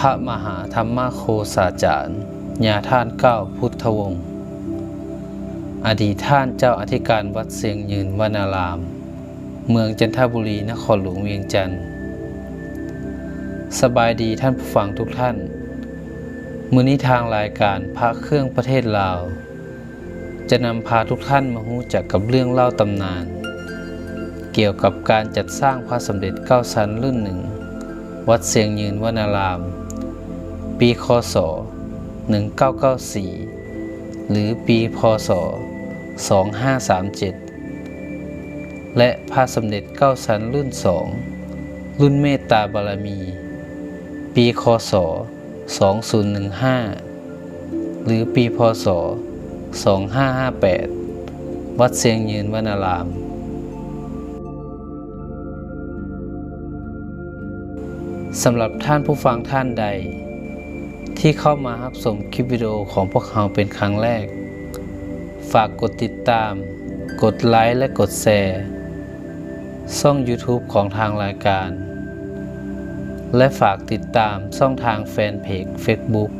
ພະມະຫາທຳມະໂຄສາຈານ ຍາທ່ານ ກ້າວ ພຸດທະວົງ ອະດີດທ່ານເຈົ້າອະທິການວັດຊຽງຍືນວະນາລາມ ເມືອງຈັນທະບູລີ ນະຄອນຫຼວງວຽງຈັນ. ສະບາຍດີທ່ານຜູ້ຟັງທຸກທ່ານ. ມື້ນີ້ທາງລາຍການພະເຄື່ອງປະເທດລາວ ຈະນຳພາທຸກທ່ານມາຮູ້ຈັກກັບເລື່ອງເລົ່າຕຳນານ ກ່ຽວກັບການຈັດສ້າງພະສົມເດັດເກົ້າຊັ້ນລຸ້ນໜຶ່ງ ວັດຊຽງຍືນວະນາລາມ ປີ ຄ.ສ. ໜຶ່ງເກົ້າເກົ້າສີ່ ຫຼື ປີ ພ.ສ. ສອງຫ້າສາມເຈັດ ແລະ ພະສົມເດັດເກົ້າຊັ້ນລຸ້ນສອງ ລຸ້ນເມດຕາບາລະມີ ປີ ຄ.ສ. ສອງສູນໜຶ່ງຫ້າ ຫຼື ປີ ພ.ສ. ສອງຫ້າຫ້າແປດ ວັດຊຽງຍືນວະນາລາມ. ສຳລັບທ່ານຜູ້ຟັງທ່ານໃດ ທີ່ເຂົ້າມາຮັບຊົມຄລິບວິດີໂອຂອງພວກເຮົາເປັນຄັ້ງແລກ, ຝາກກົດຕິດຕາມ, ກົດໄລ ແລະ ກົດແຊ ຊ່ອງ YouTube ຂອງທາງລາຍການ ແລະ ຝາກຕິດຕາມຊ່ອງທາງແຟນເພຈ Facebook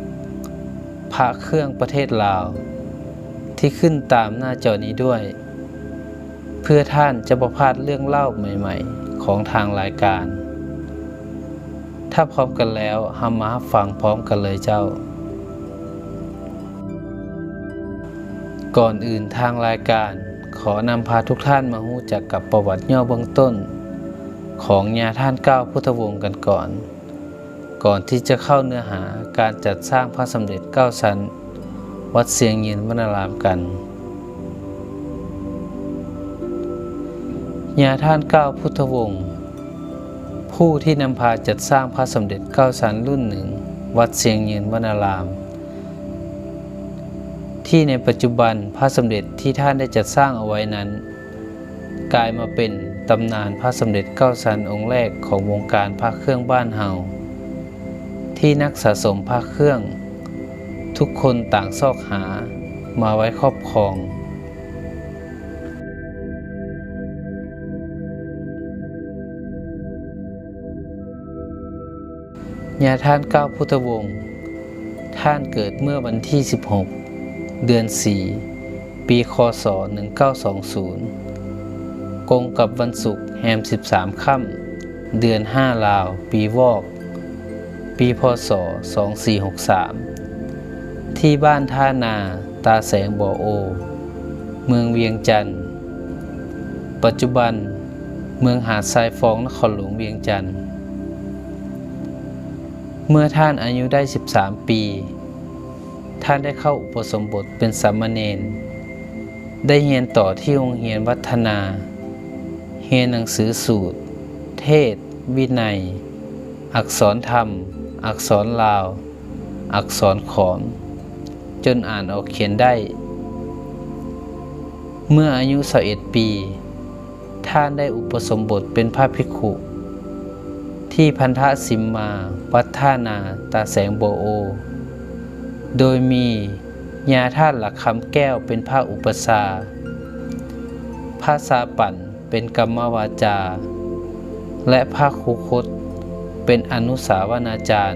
ພະເຄື່ອງປະເທດລາວ ທີ່ຂຶ້ນຕາມໜ້າຈໍນີ້ດ້ວຍ ເພື່ອທ່ານຈະບໍ່ພາດເລື່ອງເລົ່າໃໝ່ໆຂອງທາງລາຍການ. ຖ້າພ້ອມກັນແລ້ວ, ເຮົາມາຮັບຟັງພ້ອມກັນເລີຍເຈົ້າ. ກ່ອນອື່ນ, ທາງລາຍການຂໍນຳພາທຸກທ່ານມາຮູ້ຈັກກັບປະຫວັດຫຍໍ້ເບື້ອງຕົ້ນຂອງຍາທ່ານ ກ້າວ ພຸດທະວົງ ກັນກ່ອນ, ກ່ອນທີ່ຈະເຂົ້າເນື້ອຫາການຈັດສ້າງພະສົມເດັດເກົ້າຊັ້ນ ວັດຊຽງຍືນວະນາລາມ ກັນ. ຍາທ່ານ ກ້າວ ພຸດທະວົງ ຜູ້ທີ່ນຳພາຈັດສ້າງພະສົມເດັດເກົ້າຊັ້ນລຸ້ນໜຶ່ງ ວັດຊຽງຍືນວະນາລາມ ທີ່ໃນປັດຈຸບັນພະສົມເດັດທີ່ທ່ານໄດ້ຈັດສ້າງເອົາໄວ້ນັ້ນ ກາຍມາເປັນຕຳນານພະສົມເດັດເກົ້າຊັ້ນອົງແລກຂອງວົງການພະເຄື່ອງບ້ານເຮົາ ທີ່ນັກສະສົມພະເຄື່ອງທຸກຄົນຕ່າງຊອກຫາມາໄວ້ຄອບຄອງ. ຍາທ່ານ ກ້າວ ພຸດທະວົງ ທ່ານເກີດເມື່ອວັນທີສິບຫົກ ເດືອນສີ່ ປີ ຄ.ສ. ໜຶ່ງເກົ້າສອງສູນ ກົງກັບວັນສຸກ ແຮມສິບສາມຄ່ຳ ເດືອນຫ້າລາວ ປີວອກ ປີ ພ.ສ. ສອງສີ່ຫົກສາມ ທີ່ບ້ານທ່ານາ ຕາແສງບໍ່ໂອ ເມືອງວຽງຈັນ ປັດຈຸບັນ ເມືອງຫາດຊາຍຟອງ ນະຄອນຫຼວງວຽງຈັນ. ເມື່ອທ່ານອາຍຸໄດ້ສິບສາມປີ, ທ່ານໄດ້ເຂົ້າອຸປະສົມບົດເປັນສາມະເນນ, ໄດ້ຮຽນຕໍ່ທີ່ໂຮງຮຽນວັດທະນາ, ຮຽນໜັງສືສູດ, ເທດ, ວິໄນ, ອັກສອນທຳ, ອັກສອນລາວ, ອັກສອນຂອມ ຈົນອ່ານອອກຂຽນໄດ້. ເມື່ອອາຍຸຊາວເອັດປີ, ທ່ານໄດ້ອຸປະສົມບົດເປັນພະພິກຂຸ ທີ່ພັນທະສິມມາ ວັດທ່ານາ ຕາແສງບໍ່ໂອ, ໂດຍມີຍາທ່ານ ລະຄຳແກ້ວ ເປັນພະອຸປັດຊາ, ພະຊາປັນ ເປັນກຳມະວາຈາ ແລະ ພະຄູຄົດ ເປັນອະນຸສາວະນາຈານ,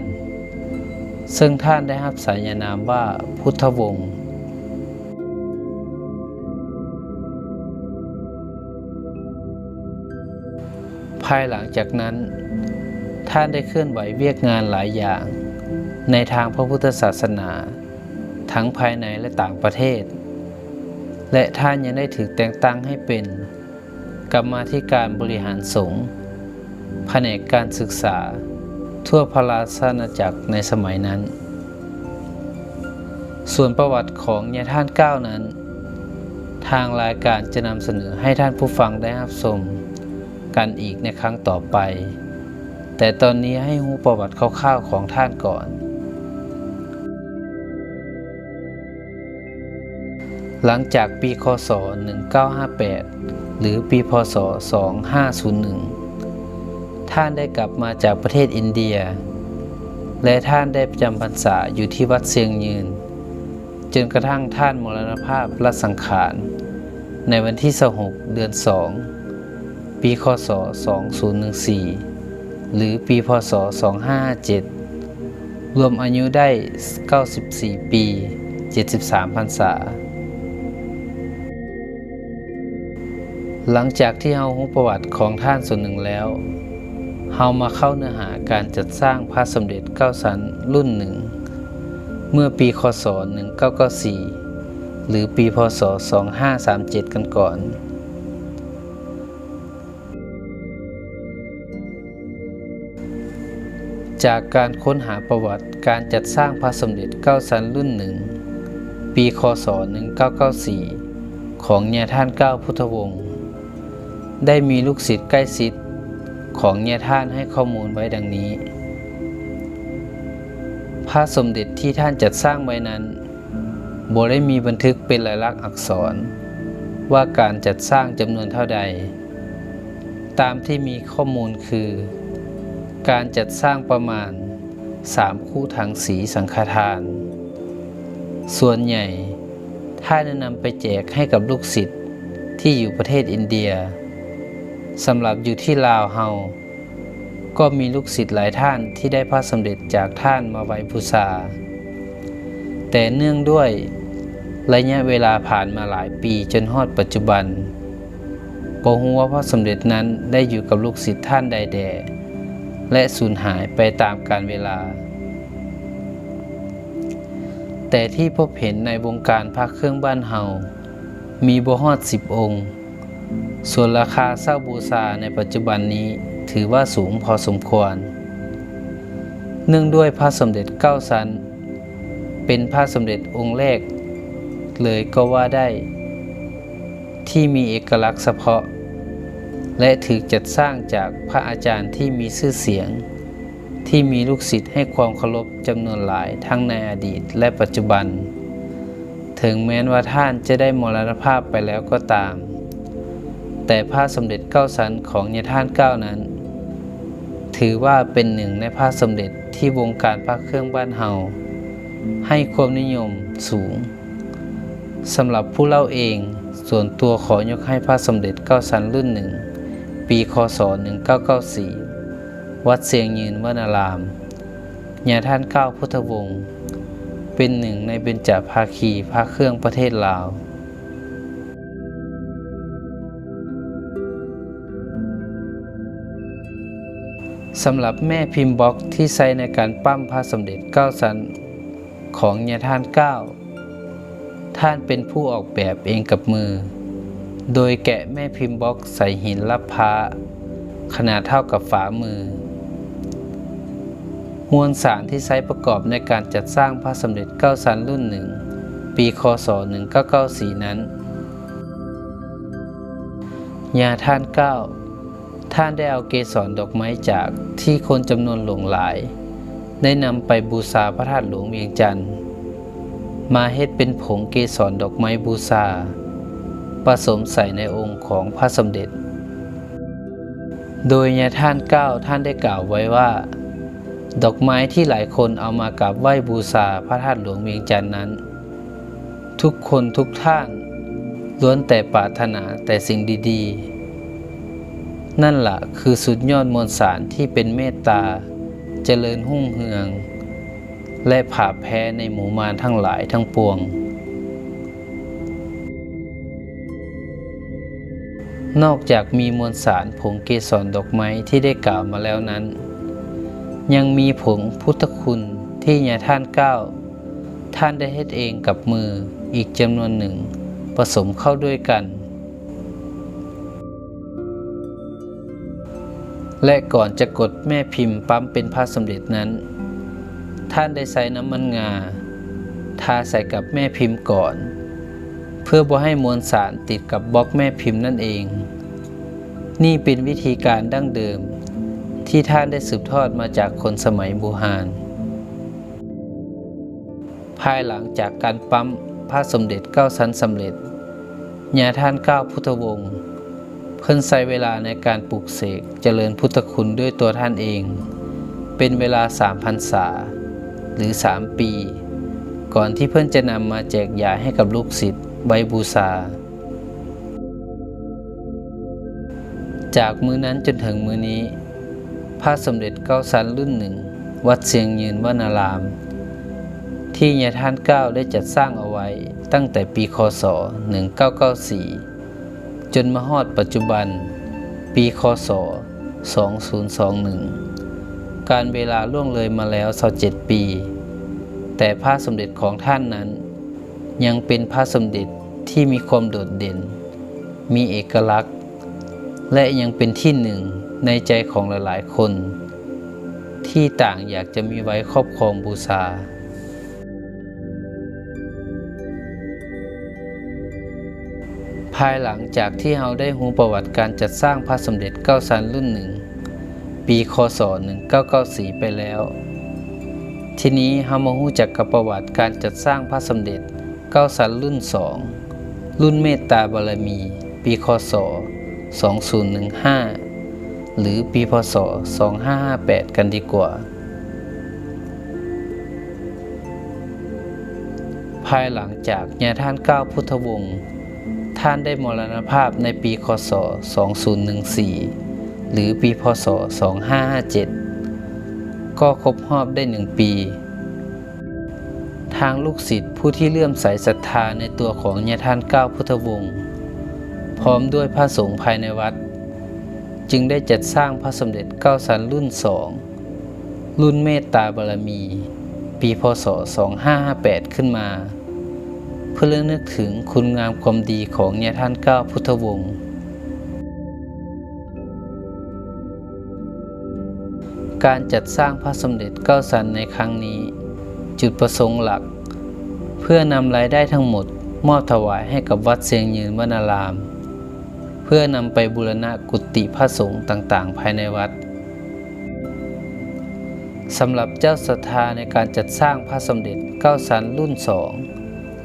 ເຊິ່ງທ່ານໄດ້ຮັບສາຍານາມວ່າ ພຸດທະວົງ. ພາຍຫຼັງຈາກນັ້ນ, ທ່ານໄດ້ເຄື່ອນໄຫວວຽກງານຫຼາຍຢ່າງໃນທາງພະພຸດທະສາສະໜາ ທັງພາຍໃນ ແລະ ຕ່າງປະເທດ, ແລະ ທ່ານຍັງໄດ້ຖືກແຕ່ງຕັ້ງໃຫ້ເປັນ ກຳມາທິການບໍລິຫານສົງ ພະແນກການສຶກສາທົ່ວພະລາຊະອານາຈັກໃນສະໄໝນັ້ນ. ສ່ວນປະຫວັດຂອງຍາທ່ານກ້າວນັ້ນ, ທາງລາຍການຈະນຳສະເໜີໃຫ້ທ່ານຜູ້ຟັງໄດ້ຮັບຊົມກັນອີກໃນຄັ້ງຕໍ່ໄປ, ແຕ່ຕອນນີ້ໃຫ້ຮູ້ປະຫວັດຄ່າວໆຂອງທ່ານກ່ອນ. ຫຼັງຈາກປີ ຄ.ສ. ໜຶ່ງເກົ້າຫ້າແປດ ຫຼື ປີ ພ.ສ. ສອງຫ້າສູນໜຶ່ງ ທ່ານໄດ້ກັບມາຈາກປະເທດອິນເດຍ ແລະ ທ່ານໄດ້ຈຳພັນສາຢູ່ທີ່ວັດຊຽງຍືນ ຈົນກະທັ້ງທ່ານມໍລະນະພາບລະສັງຂານ ໃນວັນທີຊາວຫົກ ເດືອນສອງ ປີ ຄ.ສ. ສອງສູນໜຶ່ງສີ່ ຫຼື ປີ ພ.ສ. ສອງຫ້າຫ້າເຈັດ. ລວມອາຍຸໄດ້ເກົ້າສິບສີ່ປີ ເຈັດສິບສາມພັນສາ. ຫຼັງຈາກທີ່ເຮົາຮູ້ປະຫວັດຂອງທ່ານສ່ວນໜຶ່ງແລ້ວ, ເຮົາມາເຂົ້າເນື້ອຫາການຈັດສ້າງພະສົມເດັດເກົ້າຊັ້ນລຸ້ນໜຶ່ງ ເມື່ອປີ ຄ.ສ. ໜຶ່ງເກົ້າເກົ້າສີ່ ຫຼື ປີ ພ.ສ. ສອງຫ້າສາມເຈັດ ກັນກ່ອນ. ຈາກການຄົ້ນຫາປະຫວັດການຈັດສ້າງພະສົມເດັດເກົ້າຊັ້ນລຸ້ນໜຶ່ງ ປີ ຄ.ສ. ໜຶ່ງເກົ້າເກົ້າສີ່ ຂອງຍາທ່ານ ກ້າວ ພຸດທະວົງ ໄດ້ມີລູກສິດໃກ້ຊິດຂອງຍາທ່ານໃຫ້ຂໍ້ມູນໄວ້ດັ່ງນີ້: ພະສົມເດັດທີ່ທ່ານຈັດສ້າງໄວ້ນັ້ນ ບໍ່ໄດ້ມີບັນທຶກເປັນລາຍລັກອັກສອນວ່າການຈັດສ້າງຈຳນວນເທົ່າໃດ. ຕາມທີ່ມີຂໍ້ມູນຄື ການຈັດສ້າງປະມານສາມຄຸຖັງສີສັງຄະທານ. ສ່ວນໃຫຍ່ ທ່ານໄດ້ນຳໄປແຈກໃຫ້ກັບລູກສິດທີ່ຢູ່ປະເທດອິນເດຍ. ສຳລັບຢູ່ທີ່ລາວເຮົາ ກໍມີລູກສິດຫຼາຍທ່ານທີ່ໄດ້ພະສົມເດັດຈາກທ່ານມາໄວ້ບູຊາ, ແຕ່ເນື່ອງດ້ວຍໄລຍະເວລາຜ່ານມາຫຼາຍປີຈົນຮອດປັດຈຸບັນ, ບໍ່ຮູ້ວ່າພະສົມເດັດນັ້ນໄດ້ຢູ່ກັບລູກສິດທ່ານໃດແດ່ ແລະ ສູນຫາຍໄປຕາມການເວລາ. ແຕ່ທີ່ພົບເຫັນໃນວົງການພະເຄື່ອງບ້ານເຮົາ ມີບໍ່ຮອດສິບອົງ, ສ່ວນລາຄາເຊົ່າບູຊາໃນປັດຈຸບັນນີ້ຖືວ່າສູງພໍສົມຄວນ. ເນື່ອງດ້ວຍພະສົມເດັດເກົ້າຊັ້ນ ເປັນພະສົມເດັດອົງແລກເລີຍກໍວ່າໄດ້ ທີ່ມີເອກະລັກສະເພາະ ແລະ ຖືກຈັດສ້າງຈາກພະອາຈານທີ່ມີຊື່ສຽງ ທີ່ມີລູກສິດໃຫ້ຄວາມເຄົາລົບຈຳນວນຫຼາຍທັງໃນອະດີດ ແລະ ປັດຈຸບັນ. ເຖິງແມ່ນວ່າທ່ານຈະໄດ້ມໍລະນະພາບໄປແລ້ວກໍຕາມ, ແຕ່ພະສົມເດັດເກົ້າຊັ້ນຂອງຍາທ່ານກ້າວນັ້ນ ຖືວ່າເປັນໜຶ່ງໃນພະສົມເດັດທີ່ວົງການພະເຄື່ອງບ້ານເຮົາໃຫ້ຄວາມນິຍົມສູງ. ສຳລັບຜູ້ເລົ່າເອງ, ສ່ວນຕົວຂໍຍົກໃຫ້ພະສົມເດັດເກົ້າຊັ້ນລຸ້ນໜຶ່ງ ປີ ຄ.ສ. ໜຶ່ງເກົ້າເກົ້າສີ່ ວັດຊຽງຍືນວະນາລາມ, ຍາທ່ານ ກ້າວ ພຸດທະວົງ ເປັນໜຶ່ງໃນເບັນຈະພາຄີພະເຄື່ອງປະເທດລາວ. ສຳລັບແມ່ພິມບລັອກທີ່ໃຊ້ໃນການປ້ຳພະສົມເດັດເກົ້າຊັ້ນຂອງຍາທ່ານ ກ້າວ ທ່ານເປັນຜູ້ອອກແບບເອງກັບມື, ໂດຍແກະແມ່ພິມບລັອກໃສ່ຫີນລັບພ້າຂະໜາດເທົ່າກັບຝ່າມື. ມວນສານທີ່ໃຊ້ປະກອບໃນການຈັດສ້າງພະສົມເດັດເກົ້າຊັ້ນລຸ້ນໜຶ່ງ ປີ ຄ.ສ. ໜຶ່ງເກົ້າເກົ້າສີ່ນັ້ນ, ຍາທ່ານ ກ້າວ ທ່ານໄດ້ເອົາເກສອນດອກໄມ້ຈາກທີ່ຄົນຈຳນວນຫຼວງຫຼາຍໄດ້ນຳໄປບູຊາພະທາດຫຼວງວຽງຈັນ ມາເຮັດເປັນຜົງເກສອນດອກໄມ້ບູຊາ ປະສົມໃສ່ໃນອົງຂອງພະສົມເດັດ. ໂດຍຍາທ່ານ ກ້າວ ທ່ານໄດ້ກ່າວໄວ້ວ່າ ດອກໄມ້ທີ່ຫຼາຍຄົນເອົາມາກາບໄຫວ້ບູຊາພະທາດຫຼວງວຽງຈັນນັ້ນ ທຸກຄົນທຸກທ່ານລ້ວນແຕ່ປາດຖະໜາແຕ່ສິ່ງດີໆ. ນັ້ນລະຄືສຸດຍອດມວນສານທີ່ເປັນເມດຕາ, ຈະເລີນຮຸ່ງເຮືອງ ແລະ ຜາແພໃນໝູ່ມານທັງຫຼາຍທັງປວງ. ນອກຈາກມີມວນສານຜົງເກສອນດອກໄມ້ທີ່ໄດ້ກ່າວມາແລ້ວນັ້ນ, ຍັງມີຜົງພຸດທະຄຸນທີ່ຍາທ່ານ ກ້າວ ທ່ານໄດ້ເຮັດເອງກັບມືອີກຈຳນວນໜຶ່ງປະສົມເຂົ້າດ້ວຍກັນ. ແລະ ກ່ອນຈະກົດແມ່ພິມປ້ຳເປັນພະສົມເດັດນັ້ນ, ທ່ານໄດ້ໃຊ້ນ້ຳມັນງາທາໃສ່ກັບແມ່ພິມກ່ອນ, ເພື່ອບໍ່ໃຫ້ມວນສານຕິດກັບບລັອກແມ່ພິມນັ້ນເອງ. ນີ້ເປັນວິທີການດັ້ງເດີມທີ່ທ່ານໄດ້ສືບທອດມາຈາກຄົນສະໄໝບູຮານ. ພາຍຫຼັງຈາກການປ້ຳພະສົມເດັດເກົ້າຊັ້ນສຳເລັດ, ຍາທ່ານ ກ້າວ ພຸດທະວົງ ເພິ່ນໃຊ້ເວລາໃນການປຸກເສກຈະເລີນພຸດທະຄຸນດ້ວຍຕົວທ່ານເອງ ເປັນເວລາສາມພັນສາ ຫຼື ສາມປີ ກ່ອນທີ່ເພິ່ນຈະນຳມາແຈກຢາຍໃຫ້ກັບລູກສິດໄວ້ບູຊາ. ຈາກມື້ນັ້ນຈົນເຖິງມື້ນີ້, ພະສົມເດັດເກົ້າຊັ້ນລຸ້ນໜຶ່ງ ວັດຊຽງຍືນວະນາລາມ ທີ່ຍາທ່ານກ້າວໄດ້ຈັດສ້າງເອົາໄວ້ຕັ້ງແຕ່ປີ ຄ.ສ. ໜຶ່ງເກົ້າເກົ້າສີ່ ຈົນມາຮອດປັດຈຸບັນ ປີ ຄ.ສ. ສອງພັນຊາວໜຶ່ງ ການເວລາລ່ວງເລີຍມາແລ້ວຊາວເຈັດປີ, ແຕ່ພະສົມເດັດຂອງທ່ານນັ້ນຍັງເປັນພະສົມເດັດທີ່ມີຄວາມໂດດເດັ່ນ, ມີເອກະລັກ ແລະ ຍັງເປັນທີ່ໜຶ່ງໃນໃຈຂອງຫຼາຍໆຄົນ ທີ່ຕ່າງຢາກຈະມີໄວ້ຄອບຄອງບູຊາ. ພາຍຫຼັງຈາກທີ່ເຮົາໄດ້ຮູ້ປະຫວັດການຈັດສ້າງພະສົມເດັດເກົ້າຊັ້ນລຸ້ນໜຶ່ງ ປີ ຄ.ສ. ໜຶ່ງເກົ້າເກົ້າສີ່ ໄປແລ້ວ, ທີນີ້ເຮົາມາຮູ້ຈັກກັບປະຫວັດການຈັດສ້າງພະສົມເດັດເກົ້າຊັ້ນລຸ້ນສອງ ລຸ້ນເມດຕາບາລະມີ ປີ ຄ.ສ. ສອງພັນໜຶ່ງ ຫາ ຫຼື ປີ ພ.ສ. ສອງພັນຫ້າຮ້ອຍແປດ ກັນດີກວ່າ. ພາຍຫຼັງຈາກຍາທ່ານກ້າວ ພຸດທະວົງ ທ່ານໄດ້ມໍລະນະພາບໃນປີ ຄ.ສ. ສອງພັນໜຶ່ງ ຫາ ຫຼື ປີ ພ.ສ. ສອງພັນຫ້າຮ້ອຍເຈັດ ກໍຄົບຮອບໄດ້ໜຶ່ງປີ. ທາງລູກສິດຜູ້ທີ່ເຫຼື້ອມໃສສັດທາໃນຕົວຂອງຍາທ່ານກ້າວ ພຸດທະວົງ ພ້ອມດ້ວຍພະສົງພາຍໃນວັດ ຈຶ່ງໄດ້ຈັດສ້າງພະສົມເດັດເກົ້າຊັ້ນລຸ້ນສອງ ລຸ້ນເມດຕາບາລະມີ ປີ ພ.ສ. ສອງພັນຫ້າຮ້ອຍແປດ ຂຶ້ນມາ ເພື່ອລະນຶກເຖິງຄຸນງາມຄວາມດີຂອງຍາທ່ານກ້າວ ພຸດທະວົງ. ການຈັດສ້າງພະສົມເດັດເກົ້າຊັ້ນໃນຄັ້ງນີ້ ຈຸດປະສົງຫຼັກ ເພື່ອນຳລາຍໄດ້ທັງໝົດມອບຖວາຍໃຫ້ກັບວັດຊຽງຍືນວະນາລາມ ເພື່ອນຳໄປບູລະນະກຸຕິພະສົງຕ່າງໆພາຍໃນວັດ. ສຳລັບເຈົ້າສັດທາໃນການຈັດສ້າງພະສົມເດັດເກົ້າຊັ້ນລຸ້ນສອງ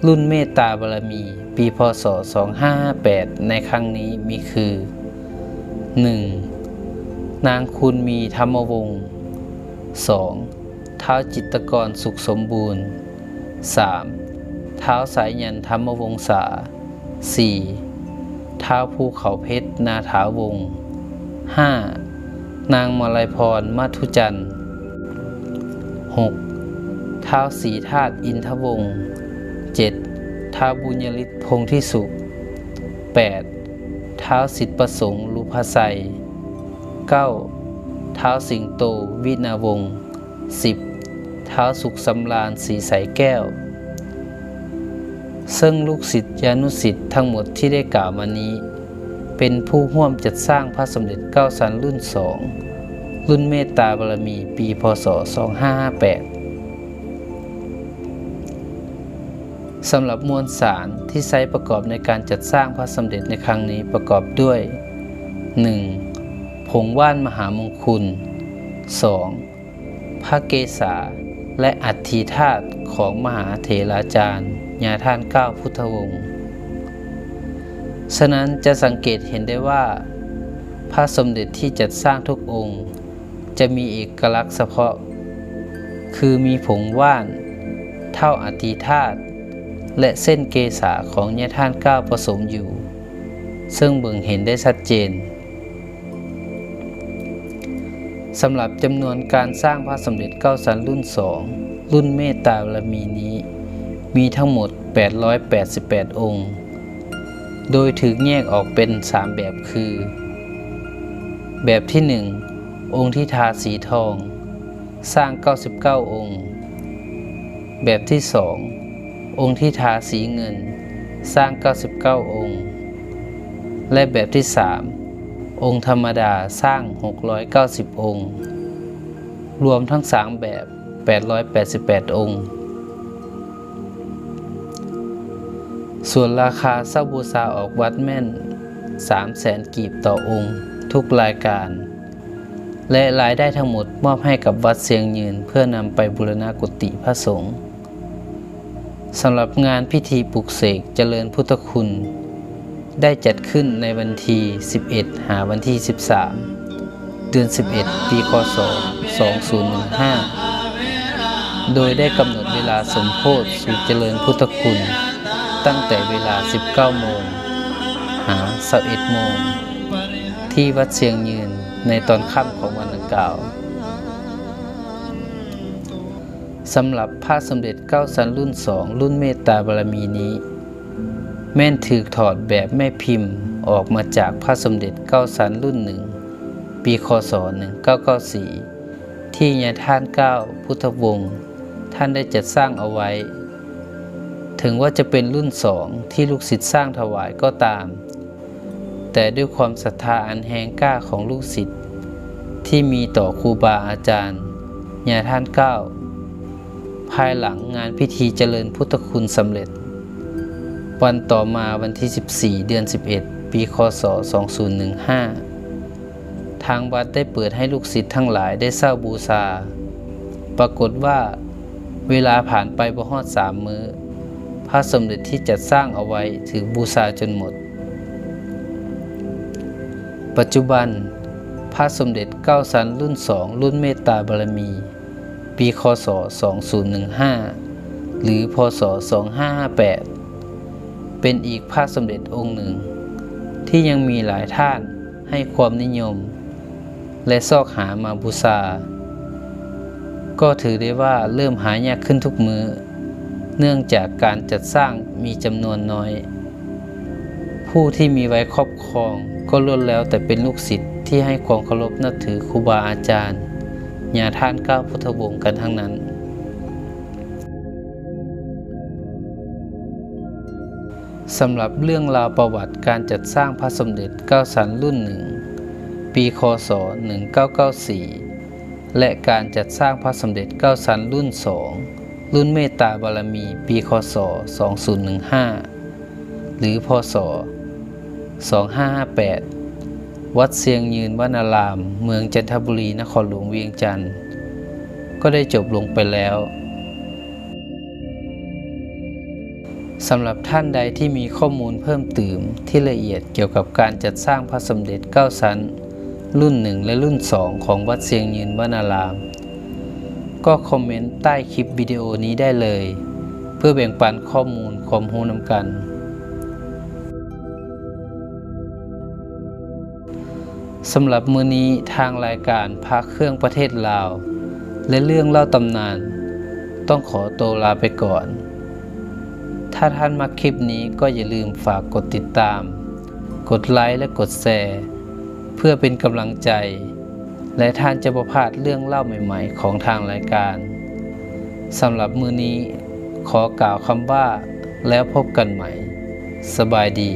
ລຸ້ນເມດຕາບາລະມີ ປີ ພ.ສ. ສອງພັນຫ້າຮ້ອຍແປດ ໃນຄັ້ງນີ້ມີຄື ໜຶ່ງ ນາງຄູນມີ ທຳມະວົງ, ສອງ ທ້າວຈິດຕະກອນ ສຸກສົມບູນ, ສາມ ທ້າວສາຍຍັນ ທຳມະວົງສາ, ສີ່ ທ້າວພູເຂົາເພັດ ນາຖາວົງ, ຫ້າ ນາງມາໄລພອນ ມະທຸຈັນ, ຫົກ ທ້າວສີທາດ ອິນທະວົງ, ເຈັດ ທ້າວບຸນຍະລິດ ພົງທິສຸກ, ແປດ ທ້າວສິດປະສົງ ລຸພະໄຊ, ເກົ້າ ທ້າວສິງໂຕ ວິນາວົງ, ສິບ ທ້າວສຸກສຳລານ ສີໄສແກ້ວ. ເຊິ່ງລູກສິດຍານຸສິດທັງໝົດທີ່ໄດ້ກ່າວມານີ້ ເປັນຜູ້ຮ່ວມຈັດສ້າງພະສົມເດັດເກົ້າຊັ້ນລຸ້ນສອງ ລຸ້ນເມດຕາບາລະມີ ປີ ພ.ສ. ສອງພັນຫ້າຮ້ອຍແປດ. ສຳລັບມວນສານທີ່ໃຊ້ປະກອບໃນການຈັດສ້າງພະສົມເດັດໃນຄັ້ງນີ້ປະກອບດ້ວຍ ໜຶ່ງ ຜົງຫວ່ານມະຫາມົງຄຸນ, ສອງ ພະເກສາ ແລະ ອັດຖິທາດຂອງມະຫາເຖລາຈານ ຍາທ່ານກ້າວ ພຸດທະວົງ. ສະນັ້ນຈະສັງເກດເຫັນໄດ້ວ່າ ພະສົມເດັດທີ່ຈັດສ້າງທຸກອົງ ຈະມີເອກະລັກສະເພາະ ຄືມີຜົງຫວ່ານ, ເຖົ້າອັດຖິທາດ ແລະ ເສັ້ນເກສາຂອງຍາທ່ານກ້າວປະສົມຢູ່, ເຊິ່ງເບິ່ງເຫັນໄດ້ຊັດເຈນ. ສຳລັບຈຳນວນການສ້າງພະສົມເດັດເກົ້າຊັ້ນລຸ້ນສອງ ລຸ້ນເມດຕາບາລະມີນີ້ ມີທັງໝົດ ແປດຮ້ອຍແປດສິບແປດອົງ ໂດຍຖືກແຍກອອກເປັນສາມແບບຄື ແບບທີໜຶ່ງ ອົງທິທາສີທອງ ສ້າງເກົ້າສິບເກົ້າອົງ, ແບບທີສອງ ອົງທິທາສີເງິນ ສ້າງເກົ້າສິບເກົ້າອົງ ແລະ ແບບທີສາມ ອົງທຳມະດາ ສ້າງຫົກຮ້ອຍເກົ້າສິບອົງ, ລວມທັງສາມແບບ ແປດຮ້ອຍແປດສິບແປດອົງ. ສ່ວນລາຄາເຊົ່າບູຊາອອກວັດແມ່ນ ສາມແສນກີບຕໍ່ອົງທຸກລາຍການ ແລະ ລາຍໄດ້ທັງໝົດມອບໃຫ້ກັບວັດຊຽງຍືນ ເພື່ອນຳໄປບູລະນະກຸຕິພະສົງ. ສຳລັບງານພິທີປຸກເສກຈະເລີນພຸດທະຄຸນ ໄດ້ຈັດຂຶ້ນໃນວັນທີສິບເອັດ ຫາວັນທີສິບສາມ ເດືອນສິບເອັດ ປີ ຄ.ສ. ສອງພັນໜຶ່ງ ໂດຍໄດ້ກຳນົດເວລາສົມໂພດສູດຈະເລີນພຸດທະຄຸນ ຕັ້ງແຕ່ເວລາສິບເກົ້າໂມງ ຫາຊາວເອັດໂມງ ທີ່ວັດຊຽງຍືນໃນຕອນຄ່ຳຂອງວັນດັ່ງກ່າວ. ສຳລັບພະສົມເດັດເກົ້າຊັ້ນລຸ້ນສອງ ລຸ້ນເມດຕາບາລະມີນີ້ ແມ່ນຖືກຖອດແບບແມ່ພິມອອກມາຈາກພະສົມເດັດເກົ້າຊັ້ນລຸ້ນໜຶ່ງ ປີ ຄ.ສ. ໜຶ່ງເກົ້າເກົ້າສີ່ ທີ່ຍາທ່ານເກົ້າ ພຸດທະວົງ ທ່ານໄດ້ຈັດສ້າງເອົາໄວ້. ເຖິງວ່າຈະເປັນລຸ້ນສອງທີ່ລູກສິດສ້າງຖວາຍກໍຕາມ, ແຕ່ດ້ວຍຄວາມສັດທາອັນແຮງກ້າຂອງລູກສິດທີ່ມີຕໍ່ຄູບາອາຈານ ຍາທ່ານເກົ້າ, ພາຍຫຼັງງານພິທີຈະເລີນພຸດທະຄຸນສຳເລັດ, ວັນຕໍ່ມາ ວັນທີສິບສີ່ ເດືອນສິບເອັດ ປີ ຄ.ສ. ສອງສູນໜຶ່ງຫ້າ ທາງວັດໄດ້ເປີດໃຫ້ລູກສິດທັງຫຼາຍໄດ້ເຊົ່າບູຊາ. ປາກົດວ່າເວລາຜ່ານໄປບໍ່ຮອດສາມມື້, ພະສົມເດັດທີ່ຈັດສ້າງເອົາໄວ້ຖືກບູຊາຈົນໝົດ. ປັດຈຸບັນ, ພະສົມເດັດເກົ້າຊັ້ນລຸ້ນສອງ ລຸ້ນເມດຕາບາລະມີ ປີ ຄ.ສ. ສອງສູນໜຶ່ງຫ້າ ຫຼື ພ.ສ. ສອງຫ້າຫ້າແປດ ເປັນອີກພະສົມເດັດອົງໜຶ່ງທີ່ຍັງມີຫຼາຍທ່ານໃຫ້ຄວາມນິຍົມ ແລະ ຊອກຫາມາບູຊາ, ກໍຖືໄດ້ວ່າເລີ່ມຫາຍາກຂຶ້ນທຸກມື້ ເນື່ອງຈາກການຈັດສ້າງມີຈຳນວນນ້ອຍ. ຜູ້ທີ່ມີໃບຄອບຄອງກໍລ້ວນແລ້ວແຕ່ເປັນລູກສິດທີ່ໃຫ້ຄວາມເຄົາລົບນັບຖືຄູບາອາຈານ ຍາທ່ານເກົ້າ ພຸດທະວົງ ກັນທັງນັ້ນ. ສຳລັບເລື່ອງລາວປະຫວັດການຈັດສ້າງພະສົມເດັດເກົ້າຊັ້ນລຸ້ນໜຶ່ງ ປີ ຄ.ສ. ໜຶ່ງເກົ້າເກົ້າສີ່ ແລະ ການຈັດສ້າງພະສົມເດັດເກົ້າຊັ້ນລຸ້ນສອງ ລຸ້ນເມດຕາບາລະມີ ປີ ຄ.ສ. ສອງສູນໜຶ່ງຫ້າ ຫຼື ພ.ສ. ສອງຫ້າຫ້າແປດ ວັດຊຽງຍືນວະນາລາມ ເມືອງຈັນທະບູລີ ນະຄອນຫຼວງວຽງຈັນ ກໍໄດ້ຈົບລົງໄປແລ້ວ. ສຳລັບທ່ານໃດທີ່ມີຂໍ້ມູນເພີ່ມຕື່ມທີ່ລະອຽດກ່ຽວກັບການຈັດສ້າງພະສົມເດັດເກົ້າຊັ້ນລຸ້ນໜຶ່ງ ແລະ ລຸ້ນສອງ ຂອງວັດຊຽງຍືນວະນາລາມ, ກໍຄອມເມັນໃຕ້ຄລິບວິດີໂອນີ້ໄດ້ເລີຍ ເພື່ອແບ່ງປັນຂໍ້ມູນຄວາມຮູ້ນຳກັນ. ສຳລັບມື້ນີ້ ທາງລາຍການພະເຄື່ອງປະເທດລາວ ແລະ ເລື່ອງເລົ່າຕຳນານ ຕ້ອງຂໍໂຕລາໄປກ່ອນ. ຖ້າທ່ານມັກຄລິບນີ້ ກໍຢ່າລືມຝາກກົດຕິດຕາມ, ກົດໄລ ແລະ ກົດແຊ ເພື່ອເປັນກຳລັງໃຈ ແລະ ທ່ານຈະບໍ່ພາດເລື່ອງເລົ່າໃໝ່ໆຂອງທາງລາຍການ. ສຳລັບມື້ນີ້ ຂໍກ່າວຄຳວ່າ ແລ້ວພົບກັນໃໝ່. ສະບາຍດີ.